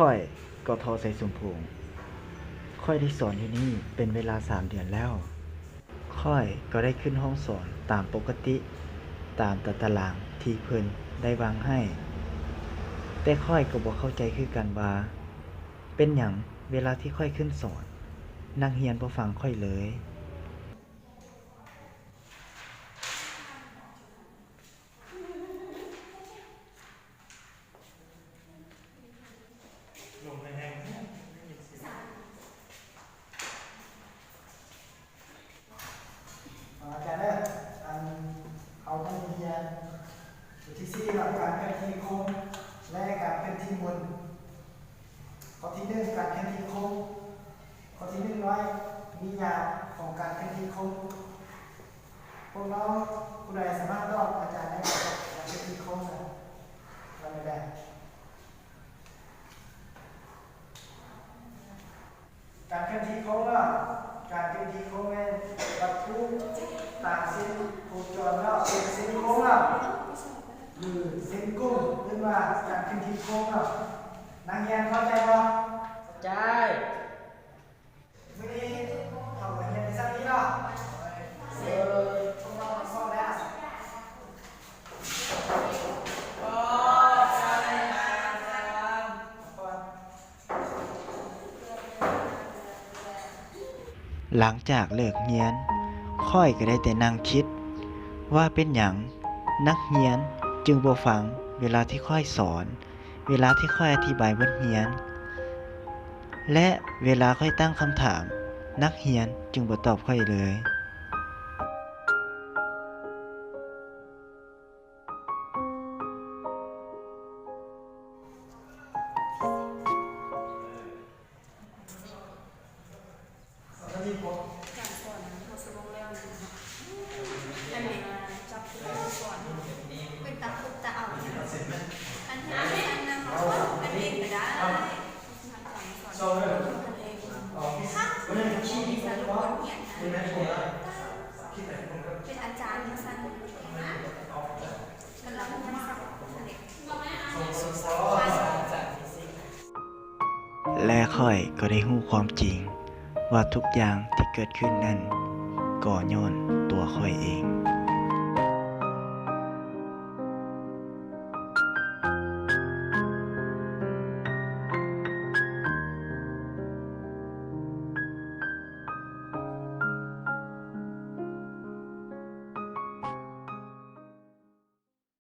ຂ້ອຍກໍທໍ່ໄຊສົມພົງ. ຂ້ອຍໄດ້ສອນຢູ່ນີ້ເປັນເວລາສາມເດືອນແລ້ວ. ຂ້ອຍກໍໄດ້ຂຶ້ນຫ້ອງສອນຕາມປົກກະຕິ ຕາມຕາຕະລາງທີ່ເພິ່ນໄດ້ວາງໃຫ້. ແຕ່ຂ້ອຍກໍບໍ່ເຂົ້າໃຈຄືກັນວ່າ ເປັນຫຍັງເວລາທີ່ຂ້ອຍຂຶ້ນສອນ ນັກຮຽນບໍ່ຟັງຂ້ອຍເລີຍ. ອາຈານເດີ ອັນ ເຮົາໄດ້ຮຽນ ບົດທີສີ່ເນາະ ການເຄື່ອນທີ່ໂຄ້ງ ແລະ ການເຄື່ອນທີ່ໝູນ. ຂໍ້ທີໜຶ່ງ ການເຄື່ອນທີ່ໂຄ້ງ. ຂໍ້ທີໜຶ່ງຮ້ອຍ ນິຍາມຂອງການເຄື່ອນທີ່ໂຄ້ງ. ພວກນ້ອງຜູ້ໃດສາມາດຕອບອາຈານໄດ້ບໍ່? ການເຄື່ອນທີ່ໂຄ້ງນະ ວ່າແນວໃດ? ການເຄື່ອນທີ່ໂຄ້ງເນາະ ການເຄື່ອນທີ່ໂຄ້ງແມ່ນວັດຖຸຕາມເສັ້ນໂຄຈອນເນາະ ເປັນເສັ້ນໂຄ້ງເນາະ ຫຼື ເສັ້ນກົງ ເອີ້ນວ່າການເຄື່ອນທີ່ໂຄ້ງເນາະ. ນັກຮຽນເຂົ້າໃຈບໍ່? ເຂົ້າໃຈ. ມື້ນີ້ເຮົາກໍຮຽນໄດ້ສ່ຳນີ້ເນາະ. ເອີ ພວກເຮົາກໍພ້ອມແລ້ວ. ຫຼັງຈາກເລີກຮຽນ, ຂ້ອຍກໍໄດ້ແຕ່ນັ່ງຄິດວ່າເປັນຫຍັງນັກຮຽນຈຶ່ງບໍ່ຟັງເວລາທີ່ຂ້ອຍສອນ, ເວລາທີ່ຂ້ອຍອະທິບາຍບົດຮຽນ ແລະ ເວລາຂ້ອຍຕັ້ງຄຳຖາມ, ນັກຮຽນຈຶ່ງບໍ່ຕອບຂ້ອຍເລີຍ. ການສອນມັນເຂົ້າສູ່ວົງແລ້ວນະ. ອັນນີ້ຈັບຜູ້ສອນເຮົາເປັນຕາຄົບຕາເອົານະ. ອັນທີ່ອັນນັ້ນເຮົາສອນກັນເອງກໍໄດ້. ອາຈານສອນກັນເອງ. ຖ້າມີສາລະບົດຮຽນນະ ເປັນອາຈານວ່າຊັ້ນ. ແລະ ຂ້ອຍກໍໄດ້ຮູ້ຄວາມຈິງວ່າທຸກຢ່າງທີ່ເກີດຂຶ້ນນັ້ນກໍຍ້ອນຕົວຂ້ອຍເອງ.